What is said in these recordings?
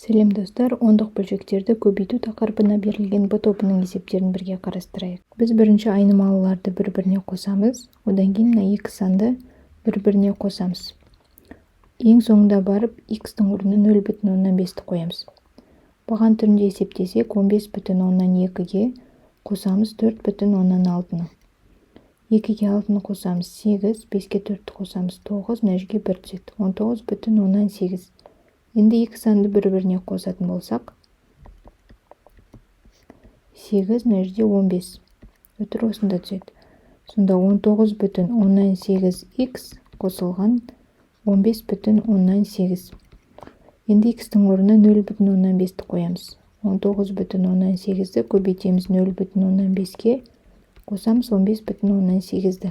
Сәлем, достар! Ондық бөлшектерді көбейту тақырыбына берілген Б тобының есептерін бірге қарастырайық. Біз бірінші айнымалыларды бір-біріне қосамыз, одан кейін мына екі санды бір-біріне қосамыз. Ең соңында барып x-тің орнына 0,5-ті қоямыз. Баған түрінде есептесек, 15,2-ге қосамыз 4,6-ны. 2-ге 6-ны қосамыз 8, 5-ке 4-ті қосамыз 9, мына жерге 1 түседі. 19,8. Енді екі санды бір-біріне қосатын болсақ, 8, мына жерде 15. Үтір осында түседі. Сонда 19,8 x қосылған 15,8. Енді x-тің орнына 0,5-ті қоямыз. 19,8-ді көбейтеміз 0,5-ке, қосамыз 15,8-ді.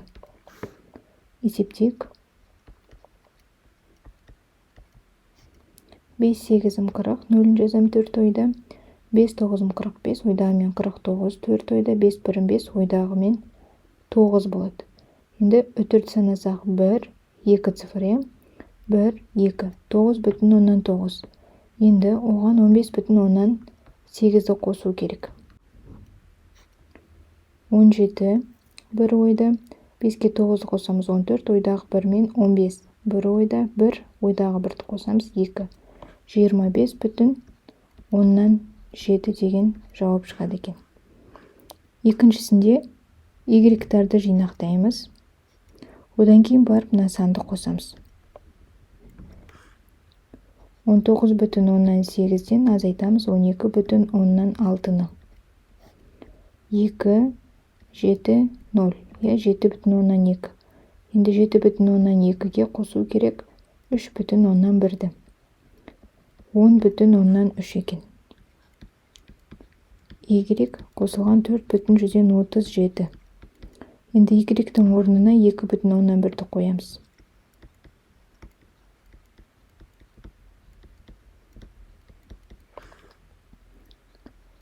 Есептейік. 5 сегізім 40, нөлін жазам 4 ойда. 5 тоғызым 45, ойдағымен 49, 4 ойда, 5 бірім 5, ойдағымен 9 болады. Енді үтірді санасақ 1, 2 цифр, иә? 1, 2, 9,9. Енді оған 15,8-ді қосу керек. 17, 1 ойда, 5-ке 9 қосамыз 14, ойдағы 1 мен 15, 1 ойда, 1, ойдағы 1-ді қосамыз 2. 25,7 деген жауап шығады екен. Екіншісінде y-тарды жинақтаймыз. Одан кейін барып мына санды қосамыз. 19,8-ден азайтамыз 12,6-ны. 2, 7, 0, иә, 7,2. Енді 7,2-ге қосу керек 3,1-ді. 10,3 екен. Y қосылған 4,137. Енді y-тің орнына 2,1-ді қоямыз.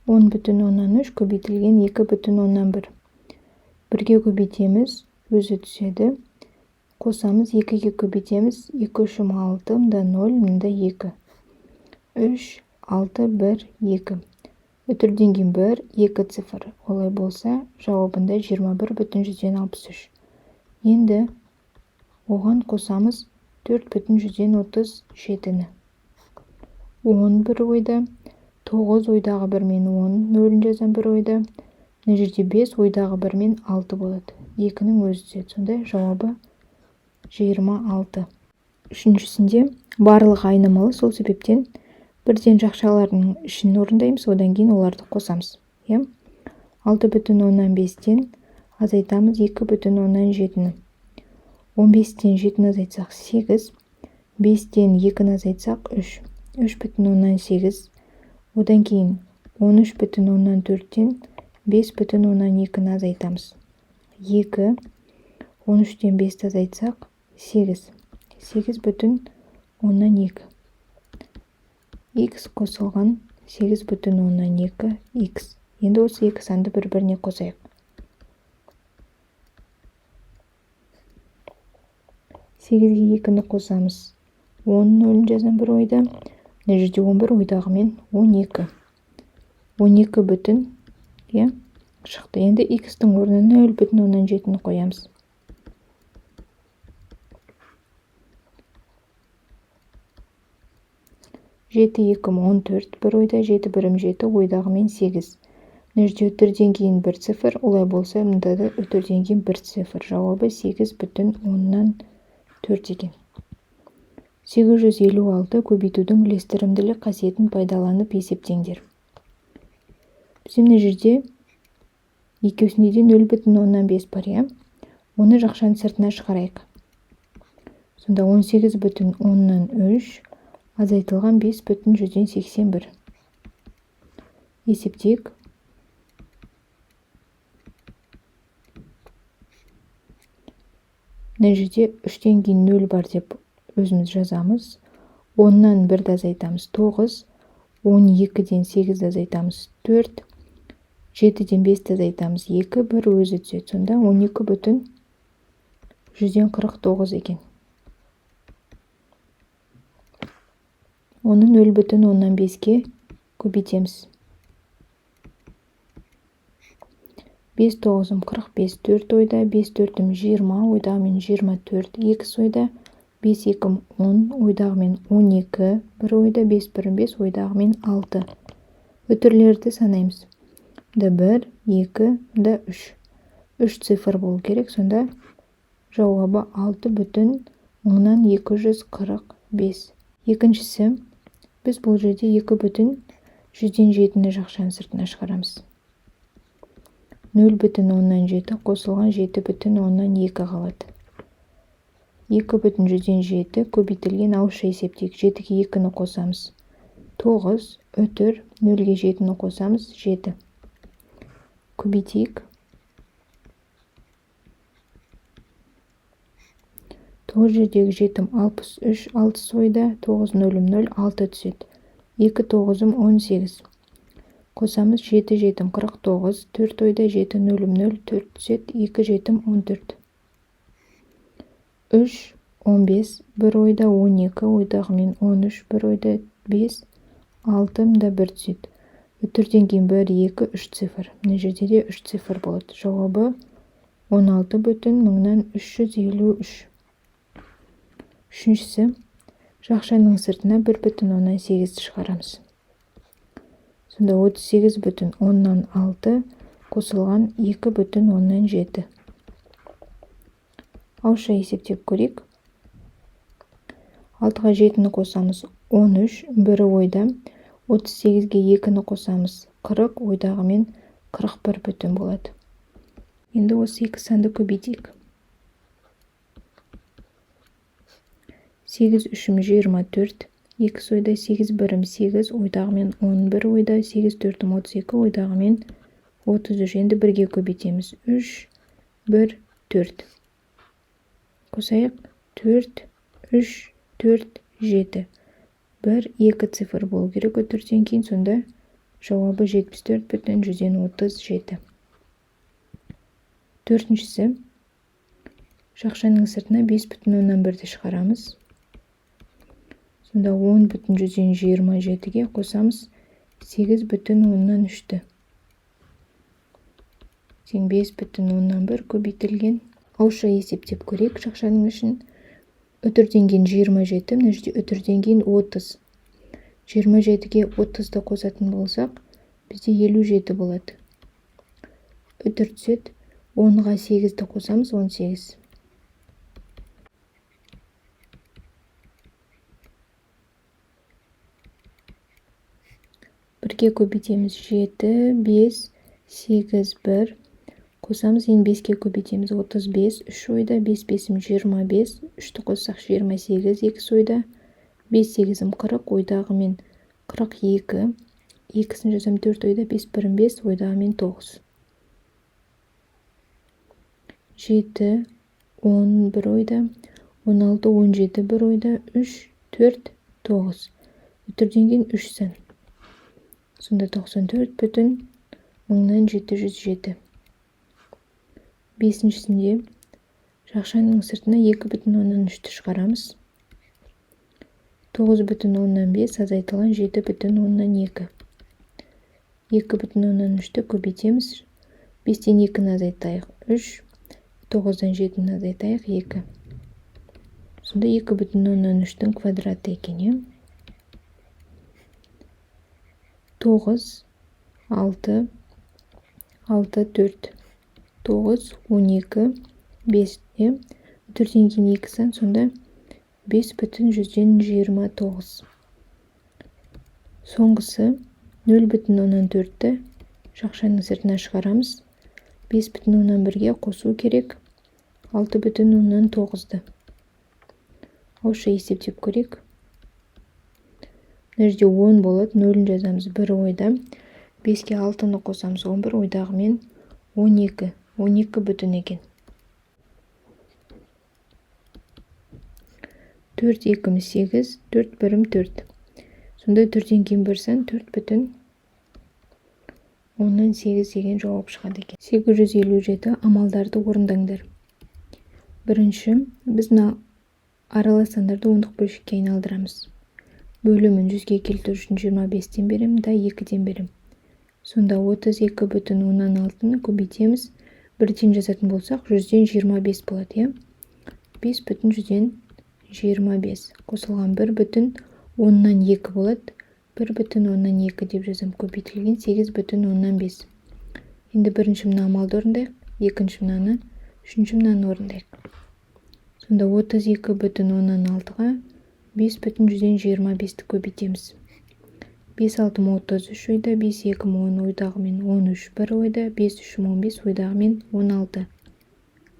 10,3 көбейтілген 2,1. Бірге көбейтеміз, өзі түседі. Қосамыз, 2-ге көбейтеміз, 2 үшім 6, мында 0, мында 2. 3, 6, 1, 2. Үтірден кейін 1, 2 цифр. Олай болса, жауабында 21,63. Енді оған қосамыз 4,137-ні. 10 бір ойда, 9 ойдағы 1 мен 10, нөлін жазам 1 ойда. Мына жерде 5 ойдағы 1 мен 6 болады. 2-нің өзі түседі. Сонда жауабы 26. Үшіншісінде барлығы айнымалы, сол себептен бірден жақшалардың ішін орындаймыз, одан кейін оларды қосамыз. Иә? 6,5-тен азайтамыз 2,7-ні. 15-тен 7-ні азайтсақ 8, 5-тен 2-ні азайтсақ 3. 3,8. Одан кейін 13,4-тен 5,2-ні азайтамыз. 2, 13-тен 5-ті азайтсақ 8. 8,2. X қосылған 8,2 x. Енді осы екі санды бір-біріне қосайық. 8-ге 2-ні қосамыз. 10 нөлін жазам бір ойда. Мына жерде 11 ойдағымен 12. 12 бүтін, иә, шықты. Енді x-тің орнына 0,7-ні қоямыз. 7 2 14 бір ойда, 7 бірім 7 ойдағымен 8. Мына жерде үтірден кейін бір цифр, олай болса мында да үтірден кейін бір цифр. Жауабы 8,4 екен. 856 көбейтудің үлестірімділік қасиетін пайдаланып есептеңдер. Бізде мына жерде екеуісінде де 0,5 бар, иә? Оны жақшаның сыртына шығарайық. Сонда 18,3 азайтылған 5,181. Есептейік. Мына жерде 3-тен кейін 0 бар деп өзіміз жазамыз. 10-нан 1-ді азайтамыз 9, 12-ден 8-ді азайтамыз 4, 7-ден 5-ті азайтамыз 2, 1 өзі түседі. Сонда 12,149 екен. Оны 0,5-ке көбейтеміз. 5 тоғызым 45, 4 ойда, 5 төртім 20, ойдағымен 24, 2 ойда, 5 екім 10, ойдағымен 12, 1 ойда, 5 бірім 5, ойдағымен 6. Үтірлерді санаймыз. Мында 1, 2, мында 3. 3 цифр болу керек, сонда жауабы 6,245. Екіншісі, біз бұл жерде 2,7-ні жақшаның сыртына шығарамыз. 0,7 қосылған 7,2 қалады. 2,7 көбейтілген ауызша есептейік. 7-ге 2-ні қосамыз. 9, үтір, 0-ге 7-ні қосамыз, 7. Көбейтейік. 9 жердегі жетім 63, 6 ойда, 9 нөлім 0, 6 түседі. 2 тоғызым 18. Қосамыз 7 жетім 49, 4 ойда 7 нөлім 0, 4 түседі, 2 жетім 14. 3, 15, 1 ойда 12, ойдағымен 13, 1 ойда 5, 6, мында 1 түседі. Үтірден кейін 1, 2, 3 цифр. Мына жерде де 3 цифр болады. Жауабы 16,353. Үшіншісі, жақшаның сыртына 1,8 шығарамыз. Сонда 38,6 қосылған 2,7. Ауызша есептеп көрейік. 6-ға 7-ні қосамыз 13, 1 ойда. 38-ге 2-ні қосамыз 40, ойдағымен 41 бүтін болады. Енді осы екі санды көбейтейік. 8 үшім 24, 2 ойда 8 бірім 8, ойдағымен 11 ойда, 8 төртім 32, ойдағымен 33. Енді бірге көбейтеміз. 3, 1, 4. Қосайық. 4, 3, 4, 7. 1, 2 цифр болу керек үтірден кейін, сонда жауабы 74,37. Төртіншісі, жақшаның сыртына 5,1-ді шығарамыз. Сонда 10,27-ге қосамыз 8,3-ті. Тең 5,1 көбейтілген. Ауызша есептеп көрейік жақшаның ішін. Үтірден кейін 27, мына жерде үтірден кейін 30. 27-ге 30-ды қосатын болсақ, бізде 57 болады. Үтір түседі. 10-ға 8-ді қосамыз, 18. Бірге көбейтеміз 7, 5, 8, 1. Қосамыз, енді 5-ке көбейтеміз 35, 3 ойда, 5 бесім 25, 3-ті қоссақ 28, 2 ойда, 5 сегізім 40, ойдағымен 42, 2-сін жазам 4 ойда, 5 бірім 5, ойдағымен 9. 7, 10 1 ойда, 16, 17 1 ойда, 3, 4, 9. Үтірден кейін 3 сан. Сонда 94,707. Бесіншісінде жақшаның сыртына 2,3-ті шығарамыз. 9,5 азайтылған 7,2. 2,3-ті көбейтеміз. 5-тен 2-ні азайтайық 3, 9-дан 7-ні азайтайық 2. Сонда 2,3-тің квадраты екен, е? 9, 6, 6, 4. 9, 12, 5, е? Үтірден кейін 2 сан, сонда 5,29. Соңғысы 0,4-ті жақшаның сыртына шығарамыз. 5,1-ге қосу керек 6,9-ды. Ауызша есептеп көрейік. Мына жерде 10 болады, 0-ін жазамыз 1 ойда. 5-ке 6-ны қосамыз 11, ойдағымен 12. 12 бүтін екен. 4 екім 8, 4 бірім 4. Сонда 4-тен кейін бір сан 4 бүтін 8 деген жауап шығады екен. 857 амалдарды орындаңдар. Бірінші, біз мына аралас сандарды ондық бөлшекке айналдырамыз. Бөлімін 100-ге келтіру үшін 25-тен беремін да 2-ден беремін. Сонда 32,6-ны көбейтеміз. Бірден жазатын болсақ, 100-ден 25 болады, иә? 5,25 қосылған 1,2 болады. 1,2 деп жазам, көбейтілген 8,5. Енді бірінші мына амалды орындайық, екінші мынаны, үшінші мынаны орындайық. Сонда 32,6-ға 5,25-ті көбейтеміз. 5 6 33 ойда, 5 2 10 ойдағымен 13 бір ойда, 5 3 15 ойдағымен 16.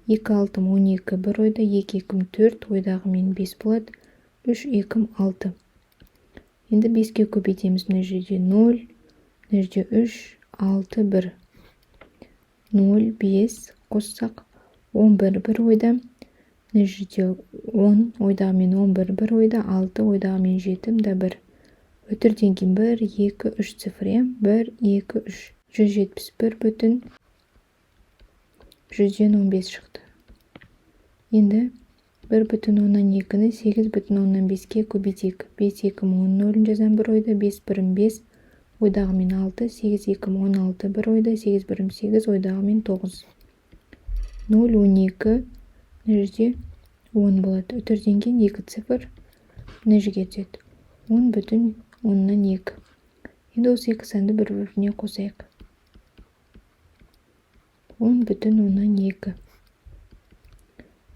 2 6 12 бір ойда, 2 2 4 ойдағымен 5 болады, 3 2 6. Енді 5-ке көбейтеміз. Мына жерде 0, мына жерде 3, 6, 1. 0, 5 қоссақ 11 бір ойда. Мына жерде 10 ойдағымен 11 бір ойда, 6 ойдағымен 7, мында 1. Үтірден кейін 1, 2, 3 цифр, иә? 1, 2, 3. 171,15 шықты. Енді 1,2-ні 8,5-ке көбейтейік. 5 2 10 нөлін жазамын бір ойда, 5 1 5 ойдағымен 6, 8 2 16 бір ойда, 8 1 8 ойдағымен 9. 0, 12, мына жерде 10 болады. Үтірден кейін 2 цифр мына жерге түседі. 10,2. Енді осы екі санды бір-біріне қосайық. 10,2.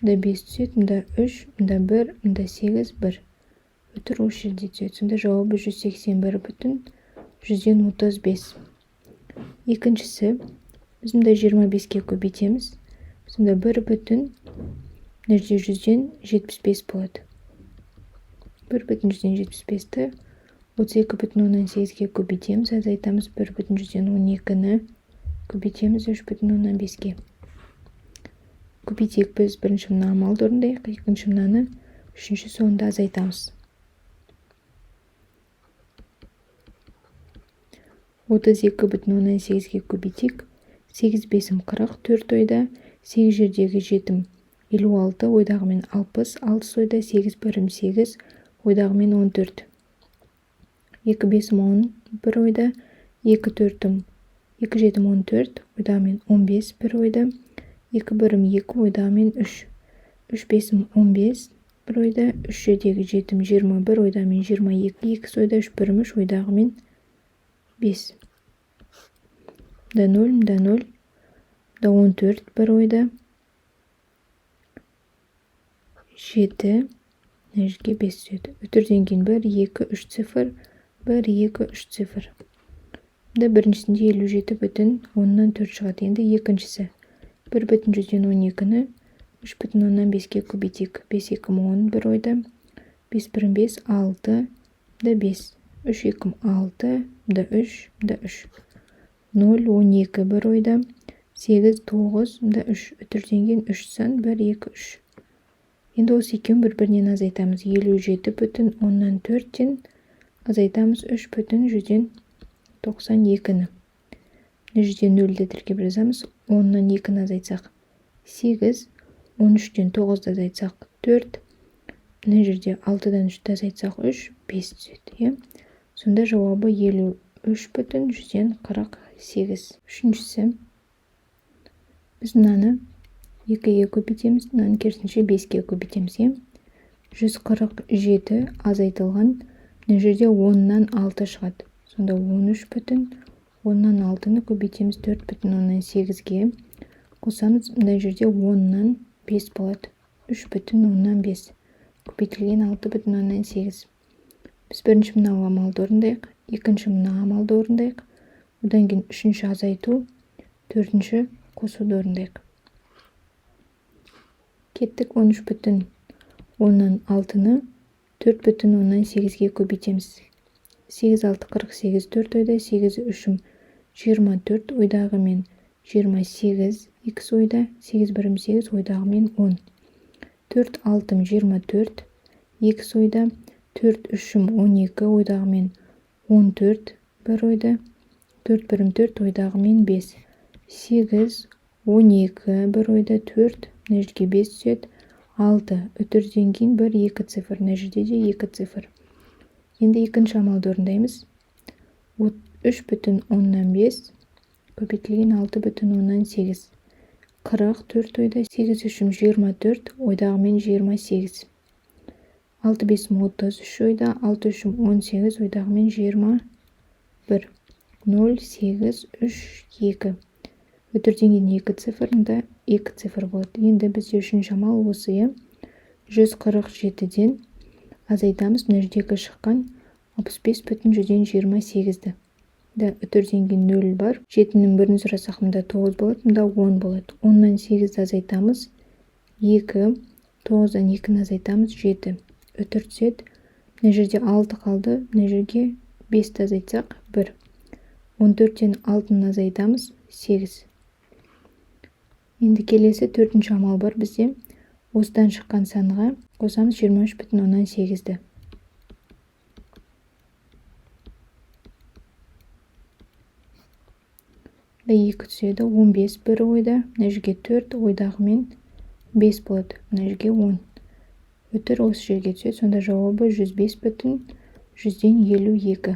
Мында 5 түседі, мында 3, мында 1, мында 8, 1. Үтір осы жерде түседі. Сонда жауабы 181,35. Екіншісі, біз мында 25-ке көбейтеміз. Сонда 1 бүтін, мына жерде 175 болады. 1,75-ті 32,8-ге көбейтеміз, азайтамыз 1,12-ні көбейтеміз 3,5-ке. Көбейтейік. Біз бірінші мына амалды орындайық, екінші мынаны, үшінші соңында азайтамыз. 32,8-ге көбейтейік. 8 5 40, 4 ойда, 8 жердегі 7 56, ойдағымен 60, 6 ойда, 8 1 8, ойдағымен 14. 2 5 10, 1 ойда, 2 4 2 7 14, ойдағымен 15, 1 ойда, 2 1 2 ойдағымен 3. 3 5 15, 1 ойда, 3 жердегі 7 21, ойдағымен 22, 2 ойда, 3 1 3 ойдағымен 5. Мында 0, мында 0, мында 14, 1 ойда, 7, мына жерге 5 түседі. Үтірден кейін 1, 2, 3 цифр, 1, 2, 3 цифр. Мында біріншісінде 57,4 шығады. Енді екіншісі 1,12-ні 3,5-ке көбейтейік. 5 2 10 бір ойда, 5 1 5, 6, мында 5, 3 2 6, мында 3, мында 3. 0, 12 бір ойда, 8, 9, мында 3. Үтірден кейін 3 сан, 1, 2, 3. Енді осы екеуін бір-бірінен азайтамыз. 57,4-тен азайтамыз 3,92-ні. Мына жерде 0-ді тіркеп жазамыз. 10-нан 2-ні азайтсақ 8, 13-тен 9-ды азайтсақ 4, мына жерде 6-дан 3-ті азайтсақ 3, 5 түседі, иә? Сонда жауабы 53,48. Үшіншісі, біз мынаны 2-ге көбейтеміз, мынаны керісінше 5-ке көбейтеміз, иә? 147 азайтылған, мына жерде 10-нан 6 шығады. Сонда 13,6-ны көбейтеміз 4,8-ге, қосамыз, мына жерде 10-нан 5 болады. 3,5 көбейтілген 6,8. Біз бірінші мынау амалды орындайық, екінші мына амалды орындайық, одан кейін үшінші азайту, төртінші қосуды орындайық. Кеттік. 13,6-ны 4,8-ге көбейтеміз. 8 6 48, 4 ойда, 8 3 24, ойдағымен 28, 2 ойда, 8 1 8, ойдағымен 10. 4 6 24, 2 ойда, 4 3 12, ойдағымен 14, 1 ойда, 4 1 4, ойдағымен 5. 8 12, 1 ойда, 4, мына жерге 5 түседі, 6. Үтірден кейін 1 2 цифр, мына жерде де 2 цифр. Енді екінші амалды орындаймыз. 3,5 көбейтілген 6,8. 44 ойда, 8 үшім 24, ойдағымен 28. 6 бесім 33 ойда, 6 үшім 18, ойдағымен 21. 0, 8, 3, 2. Үтірден кейін 2 цифр, мында 2 цифр болады. Енді бізде үшінші амал осы, иә. 147-ден азайтамыз, мына жердегі шыққан 65,28-ді. Да, үтірден кейін 0 бар. 7-нің бірін сұрасақ, мында 9 болады, мында 10 болады. 10-нан 8-ді азайтамыз, 2, 9-дан 2-ні азайтамыз, 7. Үтір түседі. Мына жерде 6 қалды, мына жерге 5-ті азайтсақ, 1. 14-тен 6-ны азайтамыз, 8. Енді келесі төртінші амал бар бізде. Осыдан шыққан санға қосамыз 23,8-ді. Да 2 түседі, 15 бір ойда, мына жерге 4 ойдағымен 5 болады, мына жерге 10. Үтір осы жерге түседі, сонда жауабы 105,52.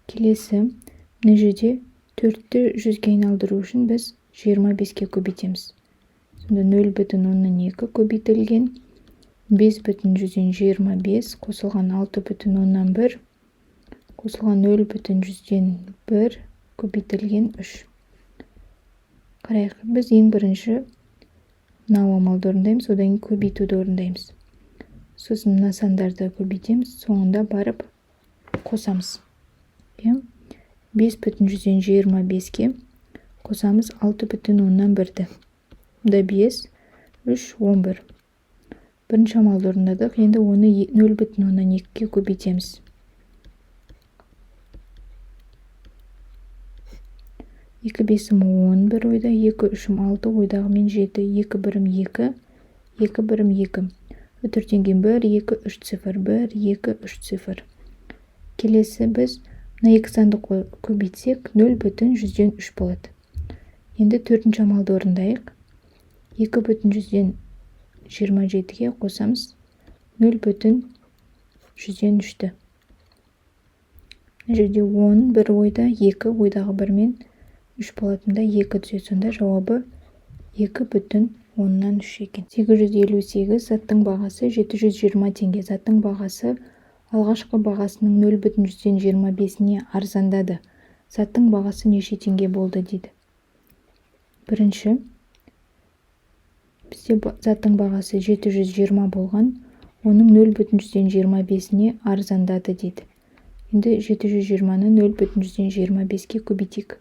Келесі, мына жерде 4-ті 100-ге айналдыру үшін біз 25-ке көбейтеміз. Сонда 0,2 көбейтілген 5,25 қосылған 6,1 қосылған 0,1 көбейтілген 3. Қарайық, біз ең бірінші мынау амалды орындаймыз, одан кейін көбейтуді орындаймыз. Сосын мына сандарды көбейтеміз, соңында барып қосамыз. 5,25-ке қосамыз 6,1-ді. Мұнда 5, 3, 11. Бірінші амалды орындадық, енді оны 0,2-ге көбейтеміз. 2 бесім 10 бір ойда, 2 үшім 6 ойдағымен 7, 2 бірім 2, 2 бірім 2. Үтірден кейін 1, 2, 3 цифр, 1, 2, 3 цифр. Келесі біз мына екі санды көбейтсек 0,3 болады. Енді төртінші амалды орындайық. 2,27-ге қосамыз 0,3-ті. Мына жерде 10 бір ойда, 2 ойдағы бірмен 3 болатында 2 түседі. Сонда жауабы 2,3 екен. 858 заттың бағасы 720 теңге. Заттың бағасы алғашқы бағасының 0,25-іне арзандады. Заттың бағасы неше теңге болды дейді. Бірінші, бізде заттың бағасы 720 болған, оның 0,25-іне арзандады дейді. Енді 720-ны 0,25-ке көбейтейік.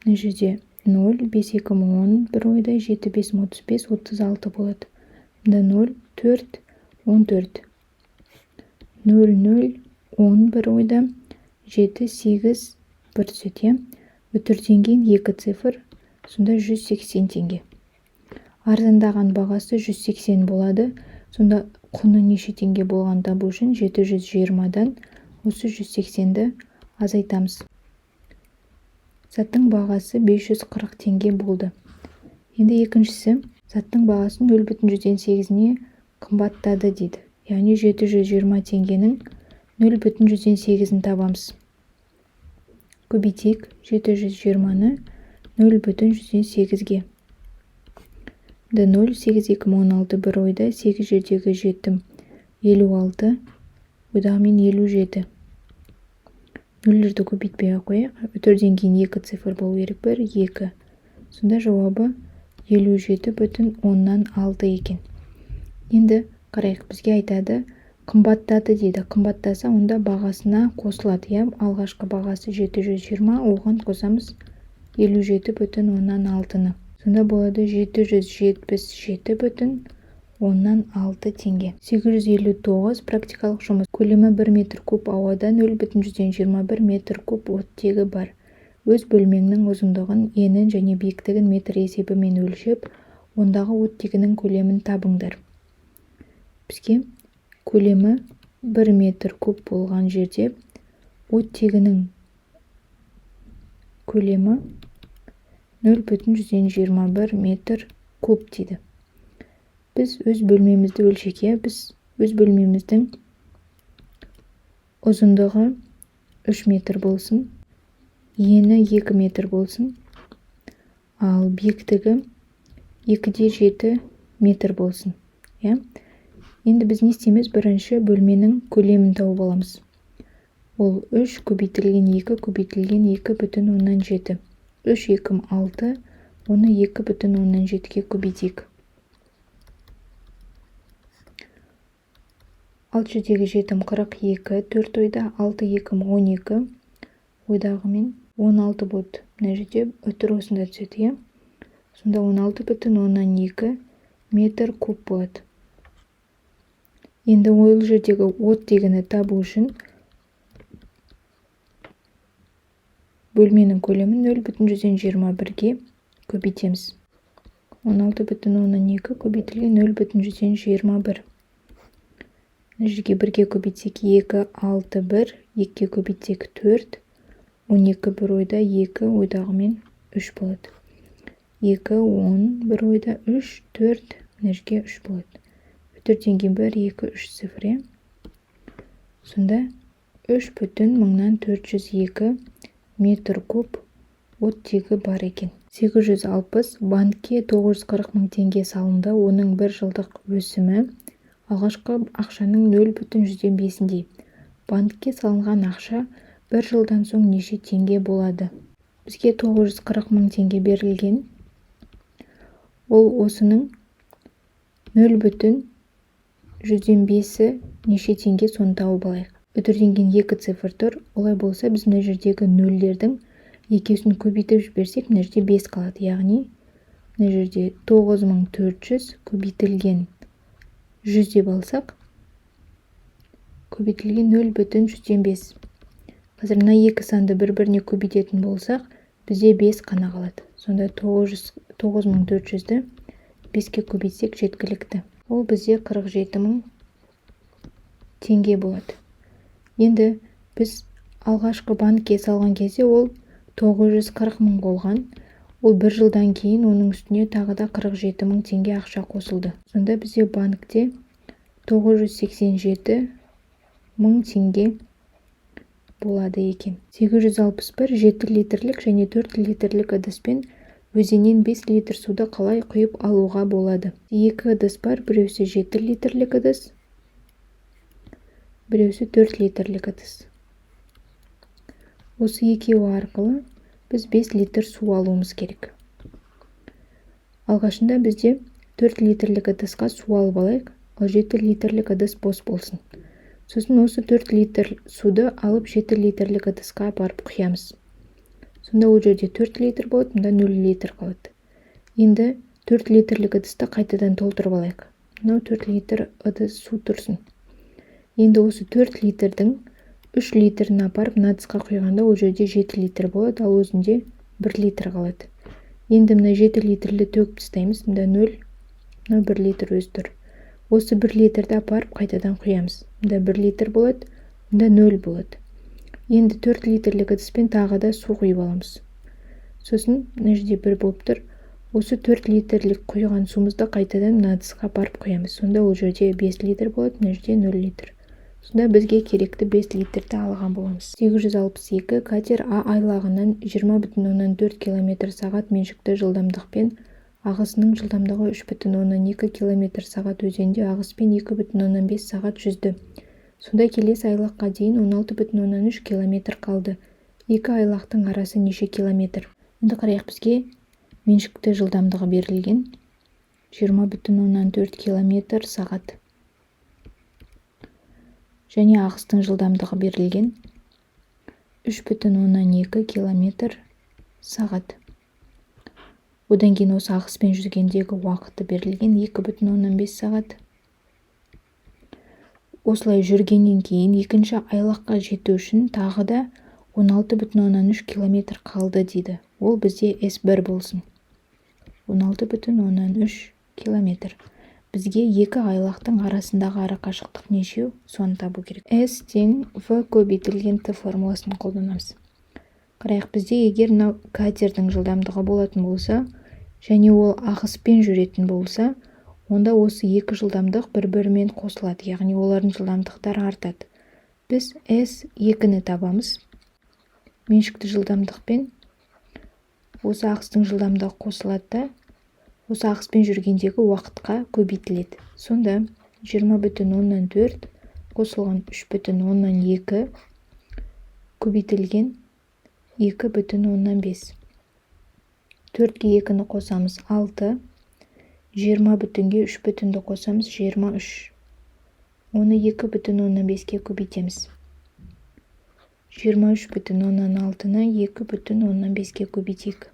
Мына жерде 0, 5, 2, 10, бір ойда, 7, 5, 35, 36 болады. Мында 0, 4, 14. 0, 0, 10 бір ойда, 7, 8, 1 түседі. Үтірден кейін 2 цифр, сонда 180 теңге. Арзандаған бағасы 180 болады. Сонда құны неше теңге болғанын табу үшін 720-дан осы 180-ді азайтамыз. Заттың бағасы 540 теңге болды. Енді екіншісі, заттың бағасы 0,8-іне қымбаттады дейді. Яғни 720 теңгенің 0,8-ін табамыз. Көбейтейік 720-ны 0,8-ге. Мында 0, 8, 2, 16 бір ойда, 8 жердегі 7, 56, ойдағымен 57. Нөлдерді көбейтпей ақ қояйық. Үтірден кейін 2 цифр болу керек. 1, 2. Сонда жауабы 57,6 екен. Енді қарайық, бізге айтады, қымбаттады дейді. Қымбаттаса, онда бағасына қосылады. Иә, алғашқы бағасы 720, оған қосамыз 57,6-ны. Сонда болады 777,6 теңге. 859 практикалық жұмыс. Көлемі 1 метр куб ауада 0,21 метр куб оттегі бар. Өз бөлмеңнің ұзындығын, енін және биіктігін метр есебімен өлшеп, ондағы оттегінің көлемін табыңдар. Бізге көлемі 1 метр куб болған жерде оттегінің көлемі 0,21 метр куб дейді. Біз өз бөлмемізді өлшейік. Біз өз бөлмеміздің ұзындығы 3 метр болсын, ені 2 метр болсын, ал биіктігі 2,7 метр болсын. Иә? Енді біз не істейміз? Бірінші бөлменің көлемін тауып аламыз. Ол 3 көбейтілген 2 көбейтілген 2,7. 3, 2, 6, оны 2,7-ге көбейтейік. 6 жетегі 7 42, 4 ойда 6, 2, 12, ойдағымен 16 болады. Мына жерде үтір осында түседі, иә? Сонда 16,2 метр куб болады. Енді ол жердегі оттегіні табу үшін бөлменің көлемін 0,21-ге көбейтеміз. 16,2 көбейтілген 0,21. Мына жерге 1-ге көбейтсек 2, 6, 1, 2-ге көбейтсек 4, 12 бір ойда 2 ойдағымен 3 болады. 2, 10 бір ойда 3, 4, мына жерге 3 болады. Үтірден кейін 1, 2, 3 цифр. Сонда 3,402 метр куб оттегі бар екен. 860 банкке 940 мың теңге салынды. Оның бір жылдық өсімі алғашқы ақшаның 0,5-індей. Банкке салынған ақша бір жылдан соң неше теңге болады? Бізге 940 мың теңге берілген. Ол осының 0,5-і неше теңге, соны тауып алайық. Үтірден кейін 2 цифр тұр. Олай болса, біз мына жердегі нөлдердің екеуін көбейтіп жіберсек, мына жерде 5 қалады. Яғни мына жерде 9400 көбейтілген 100 деп алсақ, көбейтілген 0,5. Қазір мына екі санды бір-біріне көбейтетін болсақ, бізде 5 қана қалады. Сонда 9400-ді 5-ке көбейтсек жеткілікті. Ол бізде 47 мың теңге болады. Енді біз алғашқы банкке салған кезде ол 940 мың болған. Ол бір жылдан кейін оның үстіне тағы да 47 мың теңге ақша қосылды. Сонда бізде банкте 987 мың теңге болады екен. 861 7 литрлік және 4 литрлік ыдыспен өзеннен 5 литр суды қалай құйып алуға болады? Екі ыдыс бар, біреусі 7 литрлік ыдыс, біреусі 4 литрлік ыдыс. Осы екеуі арқылы біз 5 литр су алуымыз керек. Алғашында бізде 4 литрлік ыдысқа су алып алайық, ал 7 литрлік ыдыс бос болсын. Сосын осы 4 литр суды алып 7 литрлік ыдысқа апарып құямыз. Сонда ол жерде 4 литр болады, мұнда 0 литр қалады. Енді 4 литрлік ыдысты қайтадан толтырып алайық. Мынау 4 литр ыдыс су тұрсын. Енді осы 4 литрдің 3 литрін апарып мына ыдысқа құйғанда ол жерде 7 литр болады, ал өзінде 1 литр қалады. Енді мына 7 литрлі төгіп тастаймыз, мында 0, мынау 1 литр өзі тұр. Осы 1 литрді апарып қайтадан құямыз. Мында 1 литр болады, мында 0 болады. Енді 4 литрлік ыдыспен тағы да су құйып аламыз. Сосын мына жерде 1 болып тұр. Осы 4 литрлік құйған суымызды қайтадан мына ыдысқа апарып құямыз. Сонда ол жерде 5 литр болады, мына жерде 0 литр. Сонда бізге керекті 5 литрді алған боламыз. 862 катер А айлағынан 20,4 км сағат меншікті жылдамдықпен, ағысының жылдамдығы 3,2 км сағат өзенде ағыспен 2,5 сағат жүзді. Сонда келесі айлаққа дейін 16,3 км қалды. Екі айлақтың арасы неше километр? Енді қарайық, бізге меншікті жылдамдығы берілген 20,4 км сағат. Және ағыстың жылдамдығы берілген 3,2 км сағат. Одан кейін осы ағыспен жүзгендегі уақыты берілген 2,5 сағат. Осылай жүргеннен кейін екінші айлаққа жету үшін тағы да 16,3 км қалды дейді. Ол бізде S1 болсын. 16,3 км. Бізге екі айлақтың арасындағы арақашықтық нешеу, соны табу керек. S тең V көбейтілген T формуласын қолданамыз. Қарайық, бізде егер мынау катердің жылдамдығы болатын болса, және ол ағыспен жүретін болса, онда осы екі жылдамдық бір-бірімен қосылады, яғни олардың жылдамдықтары артады. Біз S2-ні табамыз. Меншікті жылдамдықпен осы ағыстың жылдамдығы қосылады да, осы ағыспен жүргендегі уақытқа көбейтіледі. Сонда 20,4 қосылған 3,2 көбейтілген 2,5. 4-ке 2-ні қосамыз 6, 20 бүтінге 3 бүтінді қосамыз 23. Оны 2,5-ке көбейтеміз. 23,6-ны 2,5-ке көбейтейік.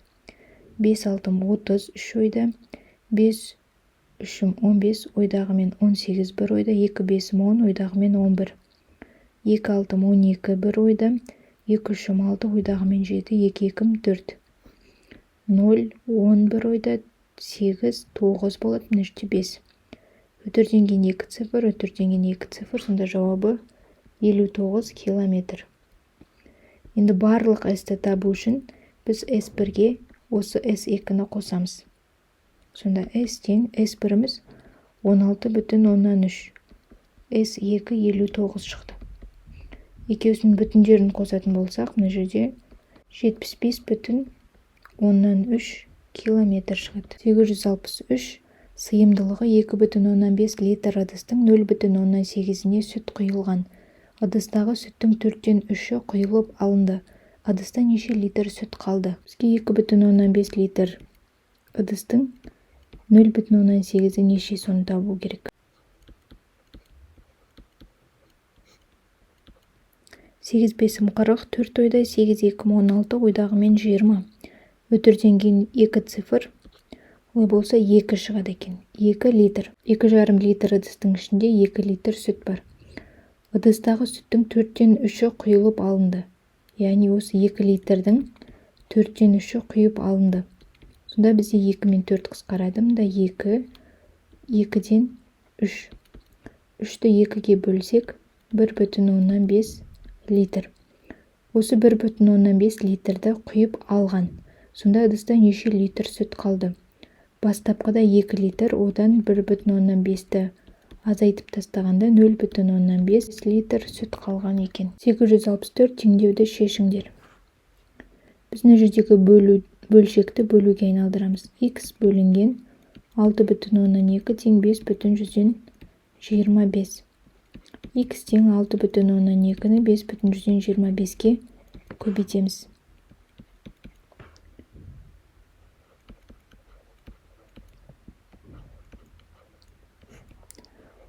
5 алтым 30, 3 ойда, 5 үшім 15, ойдағымен 18, 1 ойда, 2 бесім 10, ойдағымен 11. 2 алтым 12, 1 ойда, 2 үшім 6, ойдағымен 7, 2 екім 4. 0, 11 ойда, 8, 9 болады, мына жерде 5. Үтірден кейін 2 цифр, үтірден кейін 2 цифр, сонда жауабы 59 километр. Енді барлық S-ті табу үшін біз S1-ге осы S2-ні қосамыз. Сонда S тең S1-іміз 16,3, S2 59 шықты. Екеуісінің бүтіндерін қосатын болсақ, мына жерде 75,3 километр шығады. 863 сыйымдылығы 2,5 литр ыдыстың 0,8-іне сүт құйылған. Ыдыстағы сүттің 3/4-і құйылып алынды. Ыдыста неше литр сүт қалды? Бізге 2,5 литр ыдыстың 0,8-і неше, соны табу керек. 8 бесім 40, 4 ойда, 8 екім 16, ойдағымен 20. Үтірден кейін 2 цифр, олай болса 2 шығады екен. 2 литр. 2,5 литр ыдыстың ішінде 2 литр сүт бар. Ыдыстағы сүттің 3/4-і құйылып алынды. Яғни осы 2 литрдің 3/4-і құйып алынды. Сонда бізде 2 мен 4 қысқарады. Мында 2, 2-ден 3. 3-ті 2-ге бөлсек, 1,5 литр. Осы 1,5 литрді құйып алған. Сонда ыдыста неше литр сүт қалды? Бастапқыда 2 литр, одан 1,5-ті азайтып тастағанда 0,5 литр сүт қалған екен. 864 теңдеуді шешіңдер. Біз мына жердегі бөлшекті бөлуге айналдырамыз. X бөлінген 6,2 тең 5,25. X тең 6,2-ні 5,25-ке көбейтеміз.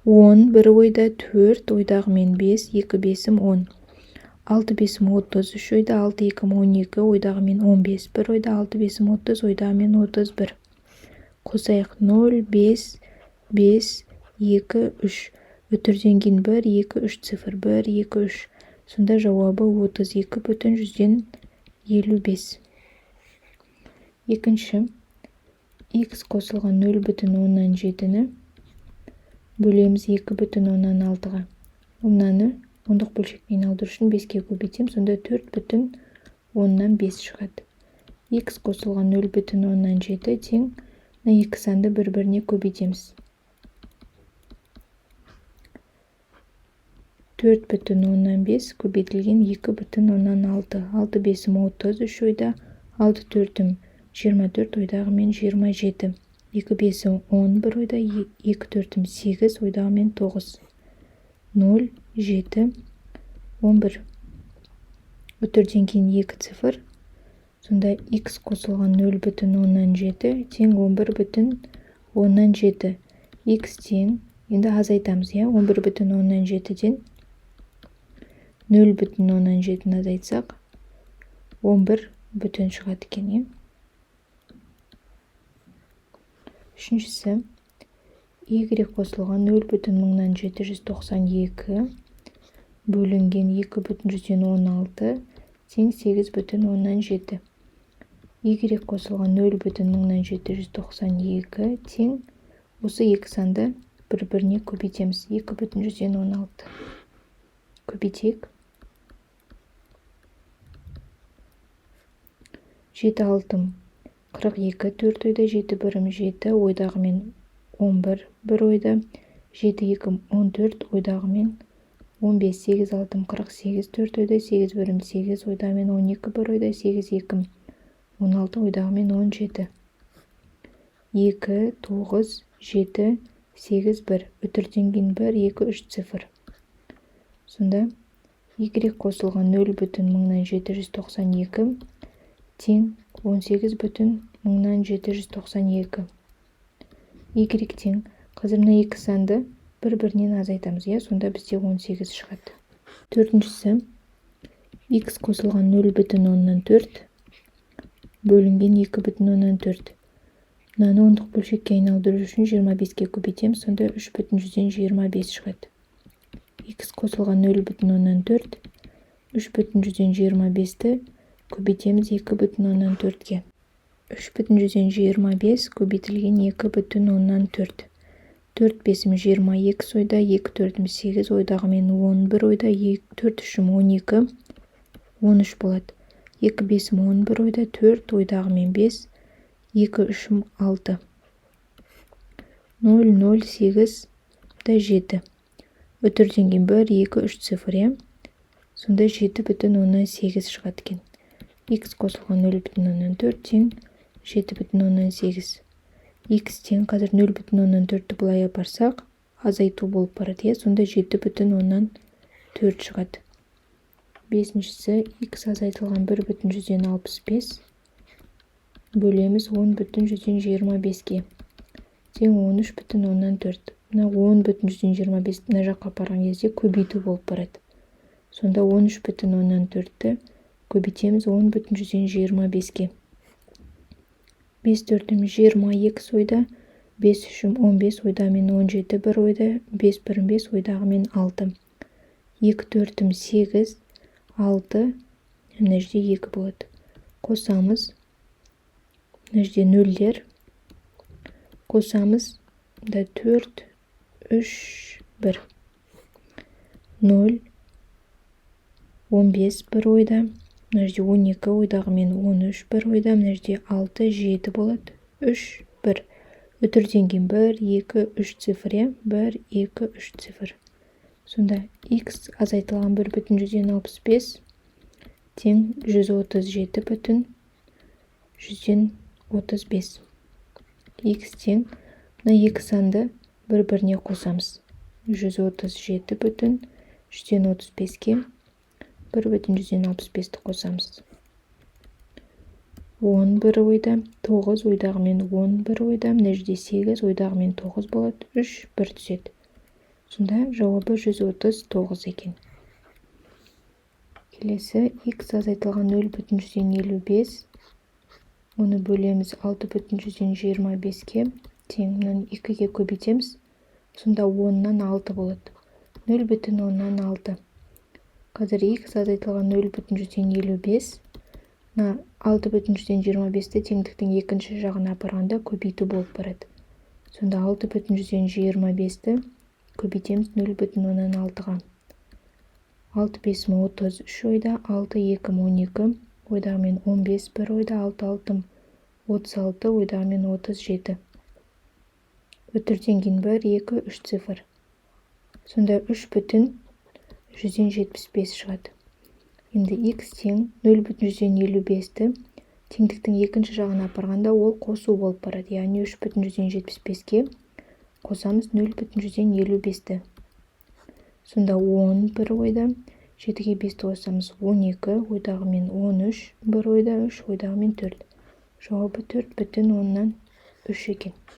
10, бір ойда, 4 ойдағымен 5, 2 бесім 10. 6 бесім 30, 3 ойда, 6 екім 12, ойдағымен 15, 1 ойда, 6 бесім 30, ойдағымен 31. Қосайық 0, 5, 5, 2, 3. Үтірден кейін 1, 2, 3 цифр, 1, 2, 3. Сонда жауабы 32,55. Екінші, x қосылған 0,7-ні бөлеміз 2,6-ға. Мынаны ондық бөлшекке айналдыру үшін 5-ке көбейтемін, сонда 4,5 шығады. X қосылған 0,7 тең мына екі санды бір-біріне көбейтеміз. 4,5 көбейтілген 2,6. 6 бесім 30, 3 ойда, 6 төртім 24, ойдағымен 27. 2 бесім 10, 1 ойда, 2 төртім 8, ойдағымен 9. 0, 7, 11. Үтірден кейін 2 цифр. Сонда x қосылған 0,7 тең 11,7. X тең, енді азайтамыз, иә, 11,7-ден 0,7-ні азайтсақ, 11 бүтін шығады екен, иә. Үшіншісі, y қосылған 0,1792 бөлінген 2,16 тең 8,7. Y қосылған 0,1792 тең осы екі санды бір-біріне көбейтеміз. 2,16 көбейтейік. 7 6 42 4 ойда, 7 1 7 ойдағымен 11 1 ойда, 7 2 14 ойдағымен 15, 8 6 48 4 ойда, 8 1 8 ойдағымен 12 1 ойда, 8 2 16 ойдағымен 17. 2 9 7 8 1, үтірден кейін 1 2 3 цифр. Сонда y қосылған 0,792 тең 18,792. Y тең, қазір мына екі санды бір-бірінен азайтамыз, иә, сонда бізде 18 шығады. Төртіншісі, x қосылған 0,4 бөлінген 2,4. Мынаны ондық бөлшекке айналдыру үшін 25-ке көбейтеміз, сонда 3,25 шығады. X қосылған 0,4, 3,25-ті көбейтеміз 2,4-ке. 3,25 көбейтілген 2,4. 4 бесім 22 ойда, 2 төртім 8 ойдағымен 11 ойда, 4 үшім 12, 13 болады. 2 бесім 11 ойда, 4 ойдағымен 5, 2 үшім 6. 0, 0, 8 да 7. Үтірден кейін 1, 2, 3 цифр, иә? Сонда 7,8 шығады екен. X қосылған 0,4 тең 7,8. X тең, қазір 0,4-ті былай апарсақ, азайту болып барады, иә, сонда 7,4 шығады. Бесіншісі, x азайтылған 1,65 бөлеміз 10,25-ке тең 13,4. Мына 10,25 мына жаққа апарған кезде көбейту болып барады. Сонда 13,4-ті көбейтеміз 10,25-ке. 5 төртім 22 ойда, 5 үшім 15 ойдағымен 17 бір ойда, 5 бірім 5 ойдағымен 6. 2 төртім 8, 6, мына жерде 2 болады. Қосамыз. Мына жерде нөлдер. Қосамыз. Да 4, 3, 1. 0, 15 бір ойда. Мына жерде 12 ойдағымен 13 бір ойда. Мына жерде 6, 7 болады. 3, 1. Үтірден кейін 1, 2, 3 цифр, иә? 1, 2, 3 цифр. Сонда x азайтылған 1,65 тең 137,35. X тең, мына екі санды бір-біріне қосамыз. 137,35-ке 1,65-ті қосамыз. 10 бір ойда, 9 ойдағымен 11 ойда, мына жерде 8 ойдағымен 9 болады, 3 1 түседі. Сонда жауабы 139 екен. Келесі, x азайтылған 0,55, оны бөлеміз 6,25-ке тең. Мынаны 2-ге көбейтеміз, сонда 10-нан 6 болады. 0,6. Қазір x азайтылған 0,55, мына 6,25-ті теңдіктің екінші жағына апарғанда көбейту болып барады. Сонда 6,25-ті көбейтеміз 0,6-ға. 6 бесім 33 ойда, 6 екім 12 ойдағымен 15 бір ойда, 6 алтым 36 ойдағымен 37. Үтірден кейін 1, 2, 3 цифр. Сонда 3,175 шығады. Енді x тең 0,55-ті теңдіктің екінші жағына апарғанда ол қосу болып барады. Яғни 3,175-ке қосамыз 0,55-ті. Сонда 10 бір ойда, 7-ге 5-ті қосамыз 12, ойдағымен 13 бір ойда, 3 ойдағымен 4. Жауабы 4,3 екен.